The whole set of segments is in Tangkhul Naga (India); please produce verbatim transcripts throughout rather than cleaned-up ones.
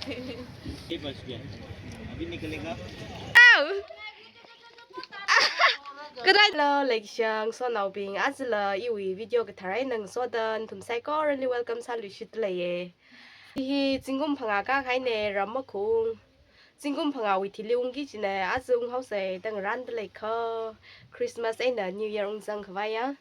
ये बस गया, अभी निकलेगा। Au! Kadai lo, leishang sonaobing, ajala iwui video katharai nang sodan, nathum saikorali welcome sāluishit leiye. Hi zingkum phangā kākahaine, ram makhung. Zingkum phangāwui thili ungki kajina, aja unghaosei da ngarānda lei kha. Christmas eina New Year ungzang khavaiya.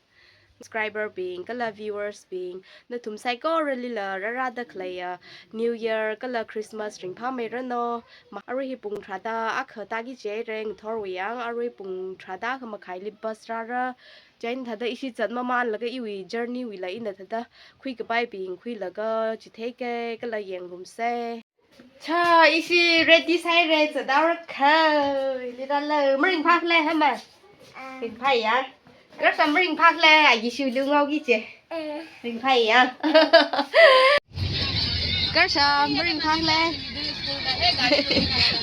Subscriber bing, kala viewers bing, nathum saikoralila rārada khaleiya New Year kala Christmas ringphāmeiranu. Ma, arui hi pung tharāda akha tāki kaji reng thorwui yang, arui pung tharāda akha makhaili bus rāra. Chieina thāda ishi zat mamānlaga iwui journey wuila ina thāda khuikapaibing khuilaga chitheike kala yangrumsei. Cha, ishi ready sāhaire, zathaora kha. Lirala, maringphākhala, hama? Ringphāya. Karsam maringphākhala, ayi shu lungao kije. Ringphāya. Karsam maringphākhala.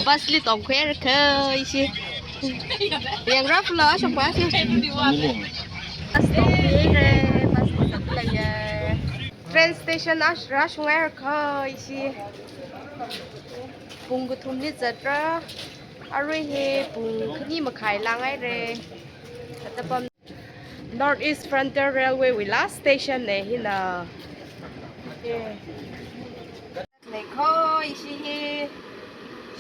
Bus li tongkhuira kha, ishi. Yangra flo, ashok pa shi. Bus tongkhuire, bus li zatlaye. Train station ash rush ngai kha ishi. Pung kathumli zatra. Arui hi pung khani makhai langhaire. Katapam North East Frontier Railway wui last station ne hina. Lei kha ishi hi.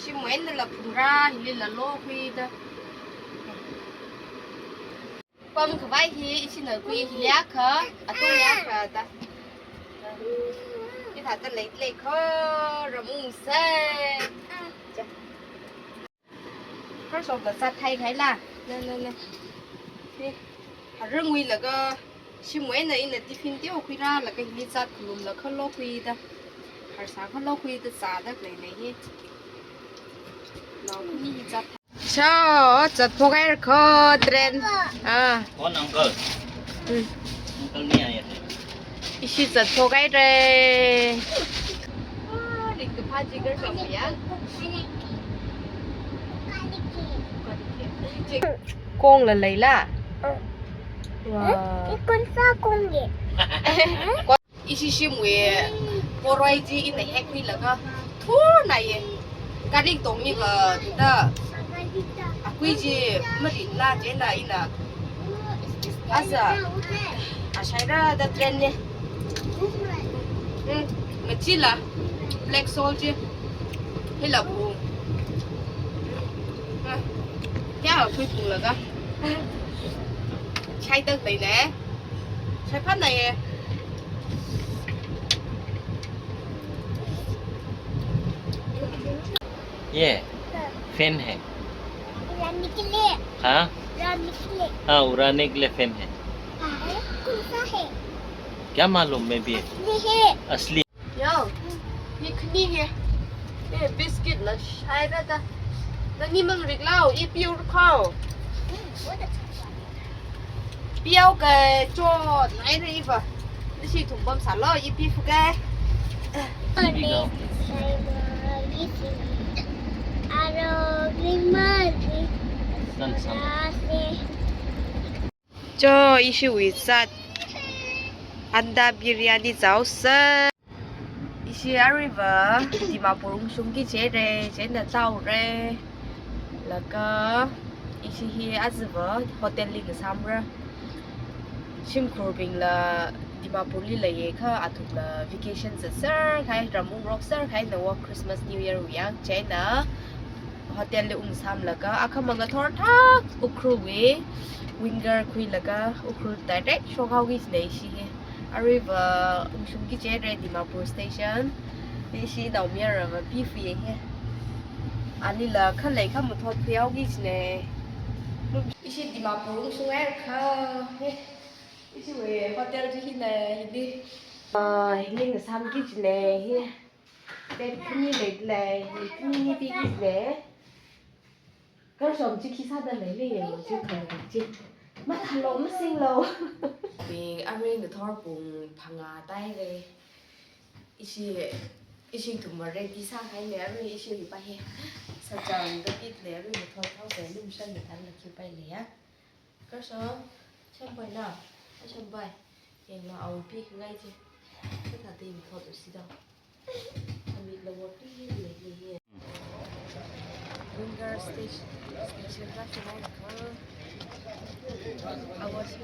Shimwui einala phungra hilila lokhuida. Pam khavai hi ishina khui hi liakha, atung liakha da. Hithāda lei lei kha, ram ungsei. Karsomla zat haikhaila. Na, na, na. Ni, harangwuilaga, shimwui eina ina tiffin teokhuiralaga hili zat khalumla khalokhuida. Harsā khalokhuida zāda lei lei hi. Nao khani hi zat Cho, zatphok haira kho, train. Ah. कौन uncle? Hmm. Uncle नहीं आए थे। Ishi zatphok haira. Ringkaphā jigar song ya. Kongla leila. Wow. कौन सा कौन है? Ishi shimwui poroi chi ina hekkhuilaga thurnaiye. Gari tongmiva da akui chi marinla chieina ina aja ashaira da train ne. Hmm, machila black salt chi. Hila bu. Hmm. Kya khui phunglaga. Shaitak leine. Shaiphānaiye. ये फैन है। उड़ाने के लिए। हाँ? उड़ाने के लिए। हाँ, उड़ाने के लिए फैन है। हाँ, कौन सा है? क्या मालूम, मैं भी। असली है। असली। Yo, hi khani hi. Eh, biscuit la shaira da. Nani mang riklao, i piu khao. Piao ke cho nai re iva. Nashi thum bam sālo, i pi fu ke. Cho, ishiwui zat anda biryani zāhaosa. Ishi aruiva Dimapur ungshungki kaji re, chieina tāhaora. Laga ishi hi ajava hotel li ngasāmra. Shimkhurbingla Dimapur li leiye kha athumla vacation zatser kahai, ram ungrokser kahai nawok Christmas New Year wui yang, chieina hotel li ungsāmlaga, akhamang ngathor thak Ukhrulwui winger khuilaga, Ukhrul direct shokhaoki kajina ishi hi. Aruiva ungshungki kaji re Dimapur station. Ishi naomayarava pifuye hi. Anila khalei kha mathot phuihaoki kajina. Ishi Dimapur ungshung haira kha hi. Ishiwui hotel chi hina hili. Ah, hili ngasāmki kajina hi. Bed khani leilei, hi khani ni piki kajina. Karshom chi khi sāda leilei yemo chi khalei chi. Mathālo, masinglo. Bing arui ngathor pung phangā tāhaire. Ishi, ishi thumva ready sākahaine, arui ishi hipa hi. Sachang da pitle, arui ngathor thaosa, lumshan da thanla khipaile ya. Karshom, shampoo na, shampoo. Yangna awui pi khangai chi. Kathāda yin thot usi da. Winger station, station ra shinai ko. Awa shi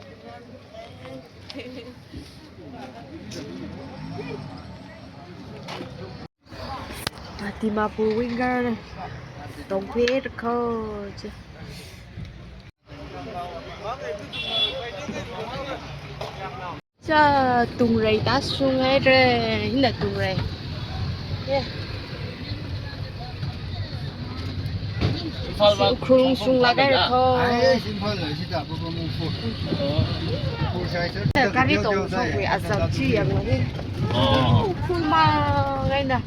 Dimapur Winger tongpher ko chi. Cha tungrei tāshunghaira, hina tungrei. Yeah. Ukhrul shunglāk haira ko. Ai, Imphal la, sida, Baba Mungfu. Gari tongshungwui azak chi yanglu hi. Ukhrul mang eina.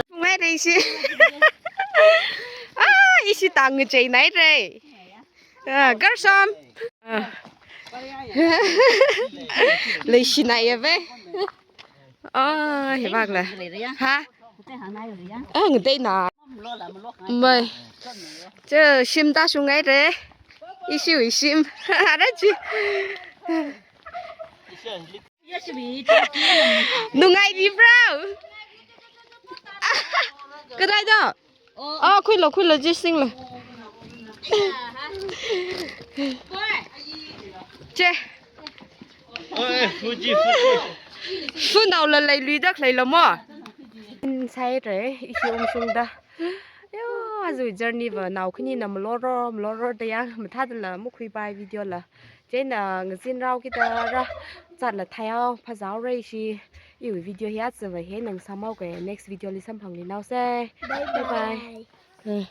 Shunghaira ishi. Ah, ishi tang ngachei naira. Ah, Gershom. Ah. Leishinaiya ve. Ah, hi vak la. Ha? Ah, ngateina. Mai. Che shim tāshunghaira. Ishi, ishi. Ara chi. Nungairibra? Kadaida? Oh, khuilu, khuilu, chi singlu. Che. Oi, Fuji, Fuji. Funaola leiluida khalei lo mo. Nsai re, ishi ungshungda. Yo, aja journey va nao khanina maloro, maloro da yang, mathāda la makhuipai video la. Chieina ngazin rao kida ra, zatla thaiao, phazāhaora ishi, iwui video hi aja va hi nang samao ke, next video li samphangluinaosa. Bye bye. Bye bye. Eh.